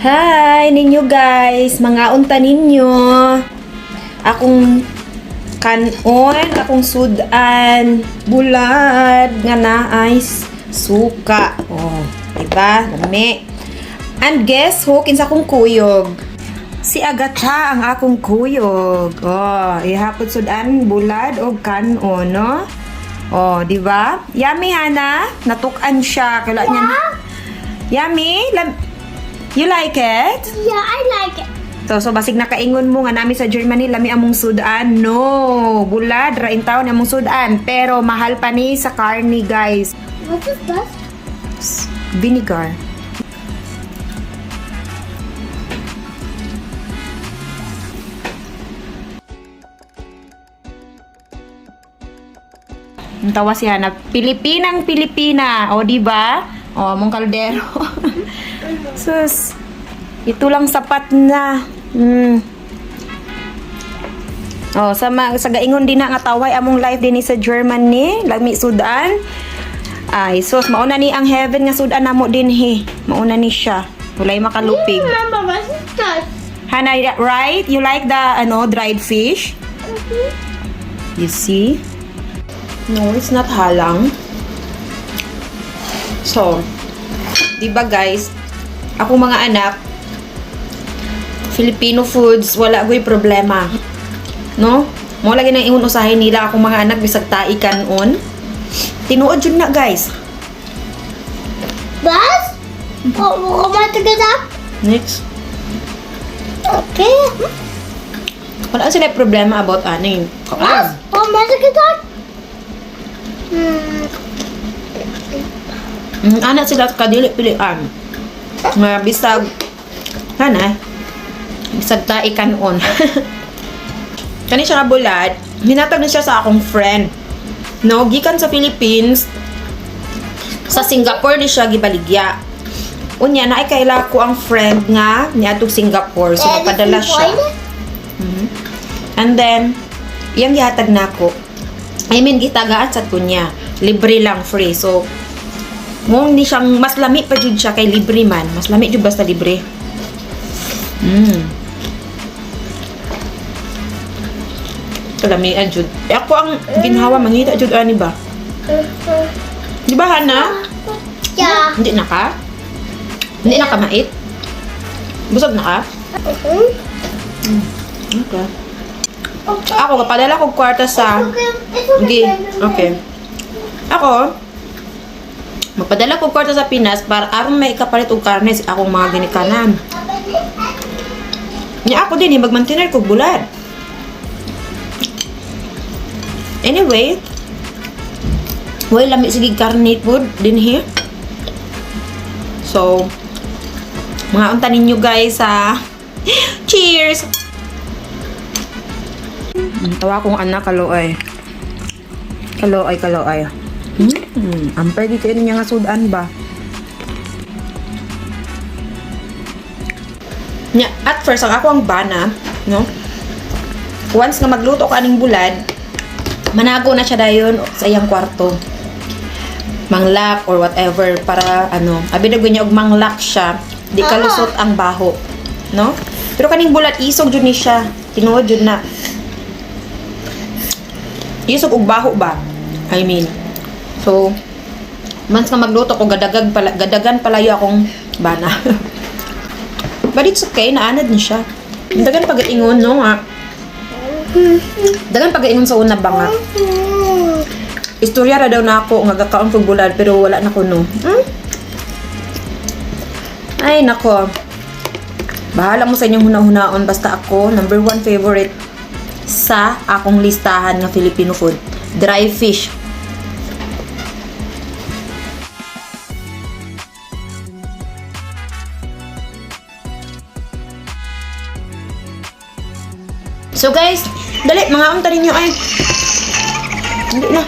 Hi ninyo guys, mga unta ninyo. Akong kanon, akong sudan, bulad nga naay suka. Oh, diba? Lami. And guess who kinsa akong kuyog? Si Agatha ang akong kuyog. Oh, ihapon sudan bulad og kanon, no? Oh, di ba? Yummy, Hana. Natukan siya. Kala niya. Yummy? You like it? Yeah, I like it. So basig nakaingon mo nga nami sa Germany lami among sudan. No, bulad ra in town among sudan, pero mahal pa ni sa karni, guys. What is this? Vinegar. Ang tawa si Hana, Pilipinang Pilipina. O, di ba? O, among kaldero. Sus. Ito lang sapat na. Oh, sa gaingon din na nga taway among life din sa Germany, lami sudan. Ay, sus, mauna ni ang heaven nga sudan namo dinhi. Mauna ni siya. Walay makalupig. Remember, what is this? Hana, right? You like the ano, dried fish? You see? No, it's not halang. So, di ba guys, ako mga anak, Filipino foods, wala go'y problema. No? Mo lagi nang ingon usahay nila akong mga anak bisag tai kanon. Tinuod jud na, guys. Bus? Oh, what to get up? Next. Okay. Wala sila problema about ani. Bus? Oh, to get up? Anak sila kadili pilian. Nga bisag hana bisag tai kanon. Kani siya nga bulad, hinatag na siya sa akong friend. No, gikan sa Philippines, sa Singapore ni siya gibaligya. Unya naay kaila ko ang friend nga niadtong Singapore, so nagpadala siya. And then, iyang gihatag nako. I mean, gitagaan sad ko niya. Libre lang, free. So, mong ni siyang, mas lami pa jud siya kay libre man. Mas lami jud basta libre. Kalamian jud. Eh, ako ang ginhawa, mangita jud ani ba? Di ba, Hana? Yeah. Hindi na ka? Hindi na ka mait? Busog na ka? Okay. Ako, kapadala ko kwarta sa... Okay. It's okay. Okay. Okay. Ako, magpadala ko kwarta sa Pinas para aron may kapalit og karne sa akong mga ginikanan. Nya ako din, eh, magmantiner ko bulad. Anyway, way lami sige karne food din here. So, mga unta ninyo guys ha. Cheers! Ang tawa kong anak, kaluoy. Kaluoy, kaluoy. Ampay di kayo niya nga sudan ba? Nya, at first, ang ako ang bana, no? Once nga magluto ka aning bulad, manago na siya dayon sa iyang kwarto. Manglak or whatever para ano, abi na niya og manglak siya, di kalusot ang baho, no? Pero kaning bulad isog jud ni siya, tinuod jud na. Isog og baho ba? I mean. So, once nga magluto ko gadagag pala, gadagan palayo akong bana. But it's okay, naanad ni siya. Dagan pag-ingon, no nga. Dagan pag-ingon sa una ba nga. Istorya ra daw na ako nga gakaon kog bulad pero wala na ko no. Ay nako. Bahala mo sa inyong huna-hunaon basta ako number one favorite sa akong listahan nga Filipino food, dry fish. So guys, dali mga unta ninyo ay. Hindi na.